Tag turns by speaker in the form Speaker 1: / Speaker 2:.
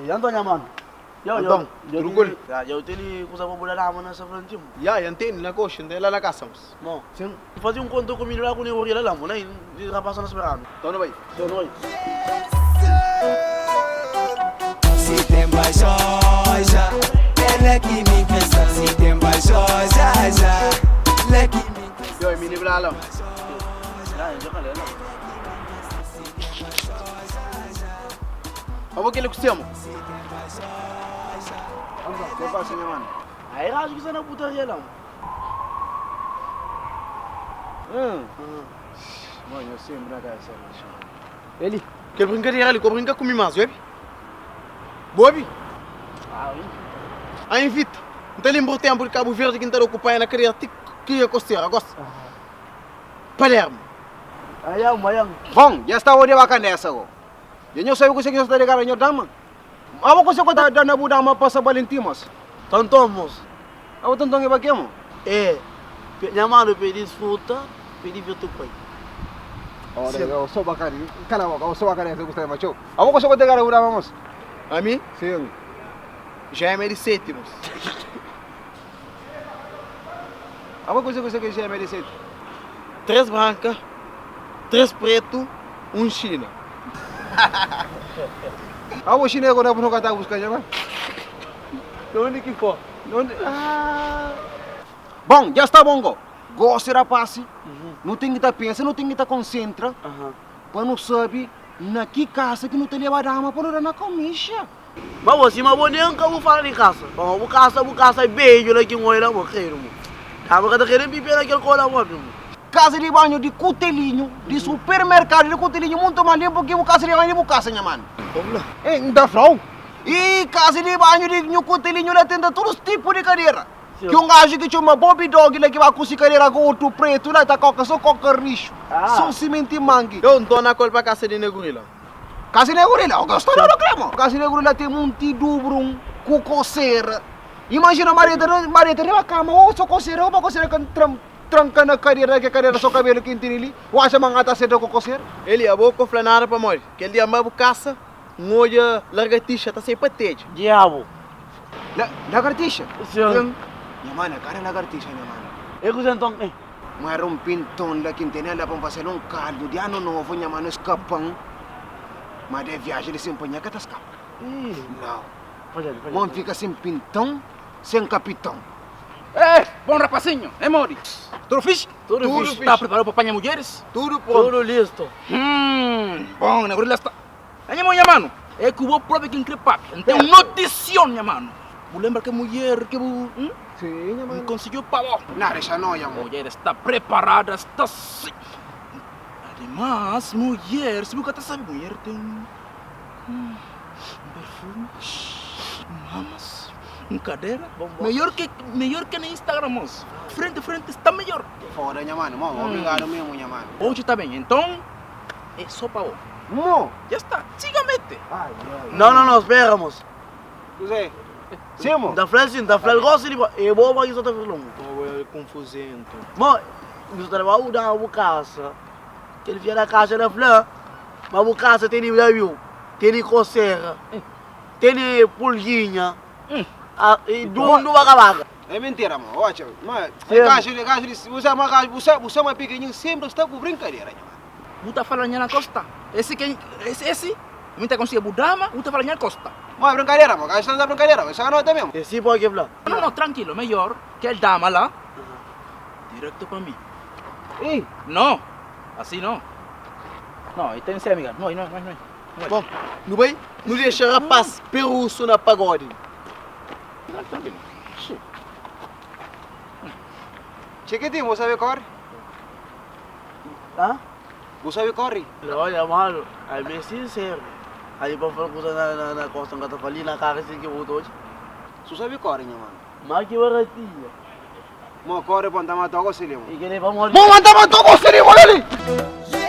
Speaker 1: E anton nha mano. Yo,
Speaker 2: Anton,
Speaker 1: yo,
Speaker 2: tudu kul?
Speaker 1: Ya, yo tene kusa pa bu da dama na Safrantinho.
Speaker 2: Ya, ya ntende na koxa, nta é la na kasa mos.
Speaker 1: Mo, sin. Fazi un kontra ku mi la ku nego la mo, na di rapaz na sperando.
Speaker 2: Então nu bai.
Speaker 1: Então nu bai.
Speaker 3: Si ten bajoja, ela ki mi kre sta Si ten bajoja, ja, la ki mi kre sta
Speaker 2: Yo, é mini bla la.
Speaker 1: Ya, ya kale la.
Speaker 2: Abo kele ku semo.
Speaker 4: Que pasa, nha mano?
Speaker 1: Aí acho que você na putaria lá.
Speaker 4: Hum. Mano, eu sempre na casa,
Speaker 2: Eli, kel brincadeira ali, ko brinca ku mi mas, obi? Bobi?
Speaker 1: Ah, oui.
Speaker 2: A invita. N ta lembra o tempo de Cabo Verde que N ta da ocupaia na cadeira ti cria coceira, gosta? Palermo.
Speaker 1: Ayam, ayam.
Speaker 4: Bom, já está onde vai nessa agora. Eu não sei o que você está ligado, nho dama. Abo que você conta da na budama passa Valentimas.
Speaker 1: Tonton, moço.
Speaker 4: Abo tonton é baquemo.
Speaker 1: É, nha mano pedi fruta, pedi virtu pai.
Speaker 4: Ora, eu sou bacana. Cala a boca, eu sou bacana, você gosta de macho. Abo que você conta da budama, moço.
Speaker 2: A mim?
Speaker 4: Sim.
Speaker 2: Já é de sétimos.
Speaker 4: Abo que você gosta que já é de sete.
Speaker 2: Três branca, três preto, um china.
Speaker 4: Abo chinês agora não tá buscando, já
Speaker 2: De onde que for?
Speaker 4: Onde? Ah. Bom, já está bom, go. Gosto rapaz. Não tem que estar pensa, não tem que estar concentra.
Speaker 1: Aham.
Speaker 4: Para não saber na que casa que não te leva a dama para não dar na comicha.
Speaker 1: Mas você, mas você nunca vou falar de casa. Mas vou casa, vou casa e beijo lá que um olho lá, vou querer, mo. Tava que tá querendo pipi naquele cola, mo, mo.
Speaker 4: Casa de banho de cutelinho, de supermercado de cutelinho, muito mais limpo que o casa de banho de casa, minha mano.
Speaker 1: Vamos lá.
Speaker 4: É, da frau. E casa de banho de nho cutelinho lá tem de todos os tipos de cadeira.
Speaker 1: Sim.
Speaker 4: Que um gajo que chama Bobby Dog lá que vai com cadeira com outro preto lá, tá coca, só coca lixo.
Speaker 1: Ah.
Speaker 4: Só cimento e mangue.
Speaker 2: Eu não tô na culpa casa de negorila.
Speaker 4: Casa de gorila, eu gosto do cremo. Casa de gorila tem um tidubrum com coceira. Imagina Marieta, Marieta, leva a cama, ou só coceira, ou uma coceira que tran, tranca na cadeira, que a cadeira só cabelo que tem ali. Ou acha mangata cedo com coceira.
Speaker 2: Eli, a boca flanada para morrer. Aquele dia mais caça, um olho largatixa, tá sem patete.
Speaker 1: Diabo.
Speaker 4: La, lagartixa.
Speaker 1: Sim.
Speaker 4: Minha mana, cara lagartixa, minha mana.
Speaker 1: Eu que então, eh.
Speaker 4: Mas era um pintão lá que tem lá para fazer um caldo de ano novo, minha mano, escapão. Mas de viagem ele se empenha que tá escapa.
Speaker 1: Ih,
Speaker 4: Não.
Speaker 1: olha, olha.
Speaker 4: Mano, fica sem pintão, sem capitão.
Speaker 5: Eh, bom rapazinho, é Mori? Tudo fixe?
Speaker 1: Tudo fixe.
Speaker 5: Está preparado para apanhar mulheres?
Speaker 2: Tudo pronto.
Speaker 1: Tudo listo.
Speaker 5: Hum, bom, na gorila está. Minha mãe, mano, é que o vou próprio quem crê papi. Tem uma notição, minha mano. Vou lembrar que mulher que vou, hum?
Speaker 4: Sim, minha
Speaker 5: Me conseguiu pavó.
Speaker 4: Não, deixa não, minha mano.
Speaker 5: Mulher está preparada, está sim. Además, mulher, se você sabe, mulher tem um, um perfume, mamas, um cadeira. Melhor que, melhor que no Instagram, moço. Frente a frente está melhor.
Speaker 4: Foda, minha mano. Mano, obrigado mesmo, minha mano.
Speaker 5: Hoje está bem, então é só para
Speaker 4: Mo.
Speaker 5: Já está, siga-mete.
Speaker 4: Ai, ai.
Speaker 1: Não, não, não, espera, moço.
Speaker 4: José. Sim, mo.
Speaker 1: Da frente, sim, da frente, gosto de. Eu vou para aqui só tá falando.
Speaker 2: Tô confusento.
Speaker 1: Mo, você tá levando da uma casa. Que ele vinha da casa da flor. Mas o casa tem viu? Tem coceira. Tem pulguinha. Ah, e do do vaca vaca.
Speaker 4: É mentira, mano. Olha, mas
Speaker 1: Sim.
Speaker 4: gajo, gajo, você é uma gajo, você, você é uma pequenininho, sempre está com brincadeira, minha mano.
Speaker 5: Buta fala na costa. Esse quem, esse, esse, muita consegue budama, buta fala na costa.
Speaker 4: Mas é brincadeira, mano. Gajo está na brincadeira, mas isso não é mesmo.
Speaker 1: Esse pode quebrar.
Speaker 5: Não, não, tranquilo, melhor que ele dama lá. Direto para mim.
Speaker 4: Ei,
Speaker 5: Não, assim não. Não, aí tem que ser, amiga. Não, não, não, não.
Speaker 2: Bom, não vai? Não deixa rapaz peruço na pagode.
Speaker 5: Tranquilo.
Speaker 4: chiquitinho, você sabe corre?
Speaker 1: Hã?
Speaker 4: Você sabe corre?
Speaker 1: Olha, mano, aí bem sincero. Aí para falar coisa na, na, na costa, não tá ali na cara assim que eu hoje.
Speaker 4: Você sabe corre, minha mano.
Speaker 1: Mas que baratinha.
Speaker 4: Mo corre, bom, tá matando você,
Speaker 1: E que nem vamos
Speaker 4: Mo, manda matou você, olha ali.